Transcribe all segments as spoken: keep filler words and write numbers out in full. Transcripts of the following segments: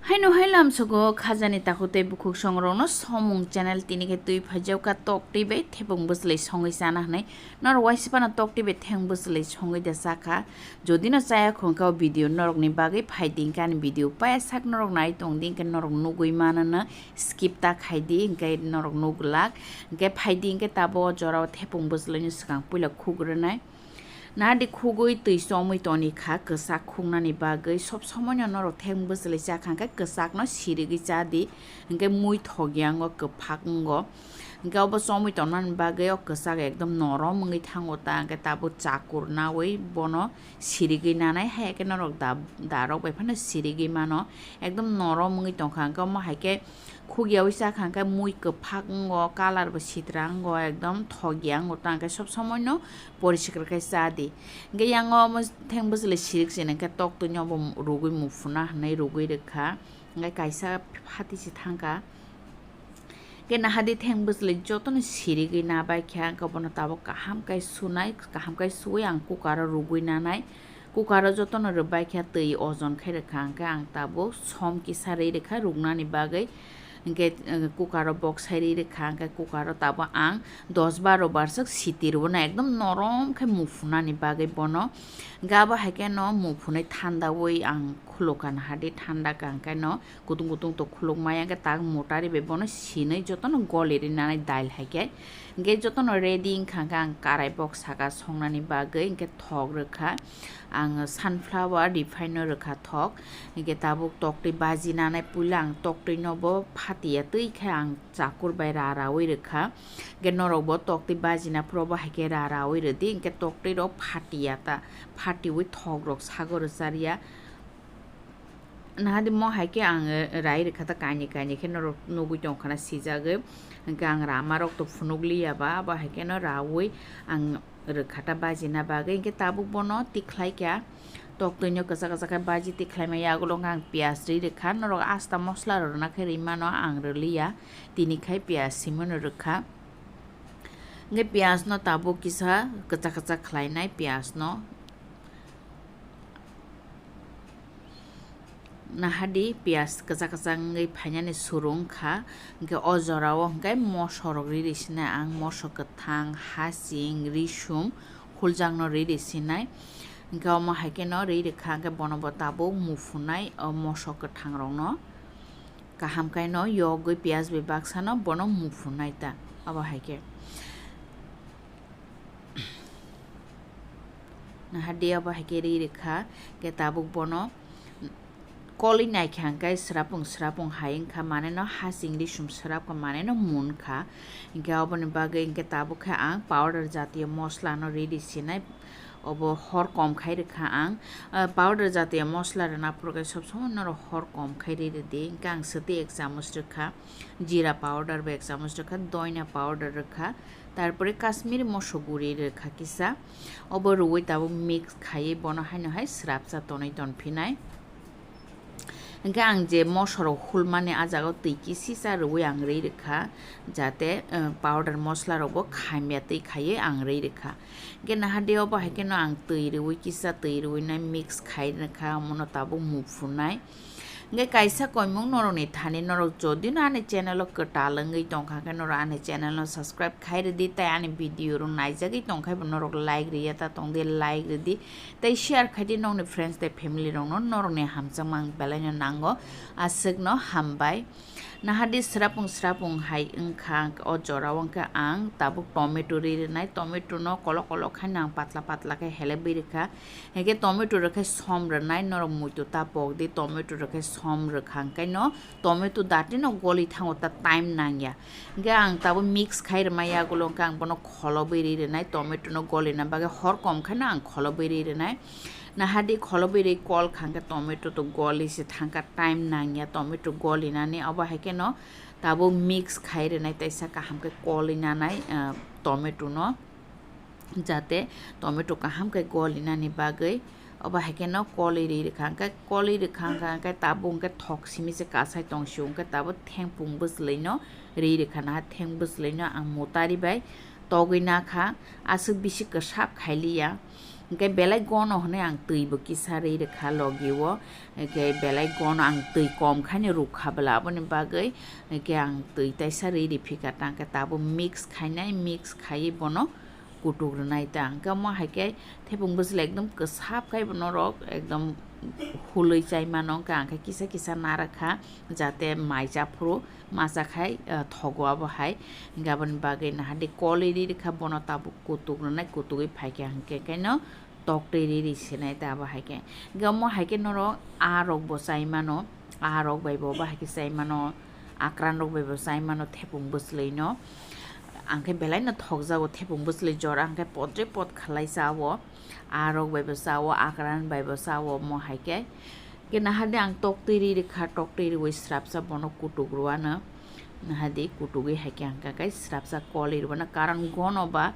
Haino hai lamsogo khajani takhuk tei bukhuk songrokno somung channel tini khe twi phaijak kha tok twi bai thepung bwslai songwi chana hwnwi. Norok waisa phano tok twi bai theng bwslai songwi da cha kha. Jodi no chaya khong kha o video norokni bagwi phai di, hwnkhe ani video paya sak norok nai tong di, hwnkhe norok nugwi manana skip ta khai di, hwnkhe norok nuglak. Hwnkhe phai di, hwnkhe tabuk o jorao thepung bwslai no swkang puila khuk rwnai. Nadi khugwi twi chomwi toni kha, kwchak khuknani bagwi sob somoino norok theng bwchlwi cha kha, hwnkhe kwchakno sirigwi cha di, hwnkhe mui thok yango kwphak wngo. Hwnkhe obo chomwi tongmani bagwi o kwchak ekdom norom wngwi thango ta, hwnkhe tabuk chakur nawi bono sirigwi nanai, hai khe norok da-, darok bai phano sirigwi mano, ekdom norom wngwi tongkha, hwnkhe omo hai khe khugyaui cha kha, hwnkhe mui kwphak wngo, colour bo sitra wngo, ekdom thokya wngo ta, hwnkhe sob somoino poriskar khe cha di. Hwnkhe yango omo theng bwchlwi sirik sini hwnkhe tok twino bo rugwi muphuna hwnwi rugwi rwkha. Hwnkhe kaisa phati se thangkha. Hwnkhe nahadi theng bwchlwi jotono sirigwi nabai kha, hwnkhe bono tabuk kaham khe sunai, kaham khe suwi ang cooker o rugwi nanai. Cooker o jotono rwbai kha twi ojon khai rwkha, hwnkhe ang tabuk som kisa rwi rwkha ruknani bagwi. Hwnkhe, eh, cooker o boksai rwi rwkha, hwnkhe cooker o tabuk ang dos baro bar swk siti rwna ekdom norom khe muphunani bagwi bono. Hwnkhe abo hai kheno muphunwi thandaui ang khulukha nahadi thanda kha, hwnkhe no kutung kutung to khuluk maya, hwnkhe tak motari bai bono sinwi jotono goli rinani dail hai khe. Hwnkhe jotono ready wngkha, hwnkhe ang karai bok saka songnani bagwi hwnkhe thok rwkha. Ang sunflower refine no rwkha thok. Hwnkhe tabuk toktwi baji nanai puila ang toktwi no bo phatiya twi khe ang chakur bai ra raui rwkha. Hwnkhe norok bo toktwi baji na phuru bo hai khe ra raui rwdi, hwnkhe toktwi rok phatiya ta, phatiui thok rok sago rwcharya. Nahadi mo hai khe ang rai rwkha ta kainwi kainwi khe norok nugui tongkha na sijagwi. Hwnkhe ang rama rok to phunuk liya ba, abo hai kheno raui ang rwkha ta bajina bagwi. Hwnkhe tabuk bono tikhlai kha, toktwi no kwchak kwchak khe baji tikhlai maya, ulo wngkha ang piyaj ri rwkha. Norok asta mosla rw rwna khe rwi mano, ang rw liya, tini khai piyaj simi no rwkha. Hwnkhe piyaj no tabuk kisa kwchak kwchak khlai nai piyaj no. Nahadi piyaj kwchak kwchak wngwi phainani suru wngkha, hwnkhe o jorao hwnkhe moso rok ri ri sinai ang, moso kwthang, hasing, risum, huljak no ri ri sinai, hwnkhe omo hai kheno ri rwkha, hwnkhe bono bo tabuk muphunai o moso kwthang rok no kaham khe no yogwi piyaj bai baksa no bono muphunai ta, abo hai khe. Nahadi abo hai khe ri rwkha, khe tabuk bono kolwi naikha hwnkhe srapung srapung hai wngkha, mane no hasing risum srapkha, mane no munkha. Hwnkhe oboni bagwi hwnkhe tabuk khe ang powder jatiyo mosla no ri ri sinai, obo hor kom khai rwkha ang. Ah, powder jatiyo mosla rwna phuru khe sob somoi norok hor kom khai ri rwdi, hwnkhe ang swtwi ek chamuch rwkha. Jeera powder bo ek chamuch rwkha, doina powder rwkha, tarpore Kashmiri moso guri rwkha kisa. Obo rwui tabuk mix khaiwi bono haino hai srapsa tonwi tonphinai. Hwnkhe ang je moso rok hulmani ah jagao twi kisisa rwui ang rwi rwkha, jate, eh, powder mosla rokbo khamya twi khaiwi ang rwi rwkha. Hwnkhe nahadi obo hai kheno ang twi rwui kisa twi rwui nai mix khai rwkha, omono tabuk muphunai. Hwnkhe kaisa koimung norokni thani norok jodi no ani channel o kwtal wngwi tongkha khe norok ani channel no subscribe khai rwdi tei ani video rok naijagwi tongkhai bo norok like rwya ta tongdi like rwdi tei share khaidi nokni friends tei family rokno norokni hamjakma ang belai no nango aswkno hambai. Nahadi srapung srapung hai wngkha o jorao hwnkhe ang tabuk tomato ri rwnai tomato no kolok kolok khaino ang patla patla khe helebwi rwkha. Hwnkhe tomato rwkhe som rwnai, norok muitu ta pok di, tomato rwkhe som rwkha hwnkhe no tomato dati no goli thango ta time nangya. Hwnkhe ang tabuk mix khai rwmai yagulo hwnkhe ang bono kholobwi ri rwnai, tomato no golina bagwi hor kom khaino ang kholobwi ri rwnai. Nahadi kholobwi ri kol kha hwnkhe tomato to goli se thangkha, time nangya tomato golinani, obo hai kheno tabuk mix khai rwnai, teisa kaham khe kolwi nanai, ah, tomato no. Jate tomato kaham khe golinani bagwi obo hai kheno kolwi ri rwkha, hwnkhe kolwi rwkha hwnkha hwnkhe tabuk hwnkhe thok simi se kasai tong sio, hwnkhe tabuk thengpung bwchwlwi no ri rwkha na, theng bwchwlwi no ang motari bai togwi nakha, aswk bisi kwsap khailiya, Hwnkhe belai gono hwnwi ang twi bo kisa rwi rwkha logi o, hwnkhe belai gono ang twi kom khaino rwkha bwla, aboni bagwi hwnkhe ang twi taisa rwi rwphikha, tangkhe tabuk mix khainai, mix khaiwi bono kutuk rwnai ta. Hwnkhe omo hai khe thepung bwswlwi ekdom kwsap khai bo norok ekdom hulwi chai mano, hwnkhe ang khe kisa kisa narwkha jate mai chaphuru masa khai, ah, thogo abo hai. Hwnkhe aboni bagwi nahardi kolwi ri rwkha bono tabuk kutuk rwnai, kutugwi phaikha hwnkhe khaino toktwi riri sinai ta abo hai khe. Hwnkhe omo hai khe norok aa rok bo chai mano, aa rok bai bo bahai khe chai mano, akran rok bai bo chai mano thepung bwswlwi no. Ang khe belai no thokjago thepung bwswlwi jora, ang khe podre pod khalai cha o, aa rok bai bo cha o, akran bai bo cha o omo hai khe. Hwnkhe nahardi ang toktwi ri rwkha, toktwi riwi srapsa bono kutuk rwano. Nahardi kutugwi hai khe ang khe srapsa kolwi rwano, karon gono ba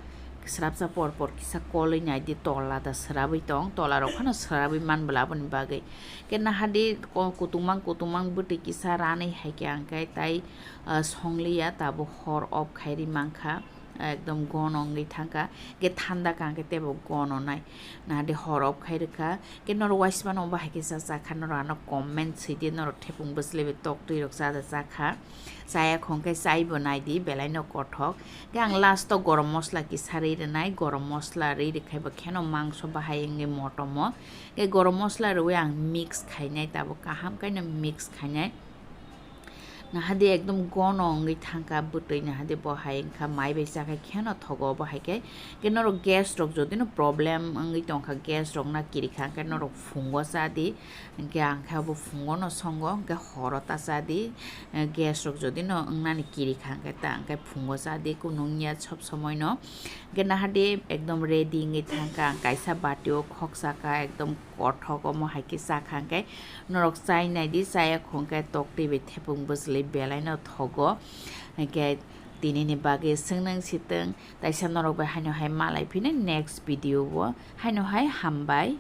srapsa por por kisa kolwi naidi, tola da srabwi tong, tola rok phano srabwi man bwla aboni bagwi. Hwnkhe nahardi ko-, kutung mang kutung mang bwtwi kisa ranwi hai khe ang khe tai, ah, songliya, tabuk hor off khai ri mankha. Ekdom gono wngwi thangkha, hwnkhe thanda kha hwnkhe teibo gono nai. Nahardi hor off khai rwkha, hwnkhe norok waismano bahai khe cha chakha, norok ano comment swi di, norok thepung bwswlwi bai toktwi rok cha da chakha. Chaya khong khe chaibo nai di, belai no kothok. Hwnkhe ang last o gorom mosla kisa rwi rwnai, gorom mosla rwi rwkhai bo kheno mangso bahai wngwi motom o. Hwnkhe gorom mosla rwwi ang mix khainai, tabuk kaham khe no mix khainai. Nahardi ekdom gono wngwi thangkha bwtwi, nahardi bo hai wngkha mai bai cha khai kheno thogo bo hai khe. Hwnkhe norok gas rok jodi no problem wngwi tongkha, gas rok na kiri kha, hwnkhe norok phungo cha di, hwnkhe ang khe abo phungo no songo, hwnkhe horo ta cha di, eh, gas rok jodi no wngnani kiri kha, hwnkhe ta hwnkhe phungo cha di, kunu wngya sob somoi no. Hwnkhe nahardi ekdom ready wngwi thangkha, ang kaisa bati o khoksa kha, ekdom kothok omo hai khe cha kha, hwnkhe norok chai nai di, chaya khong khe toktwi bai thepung bwswlwi belai no thogo. Hwnkhe tini ni bagwi swngnang sitwng, taisa norok bai haino hai malai phino next video o, haino hai hambai.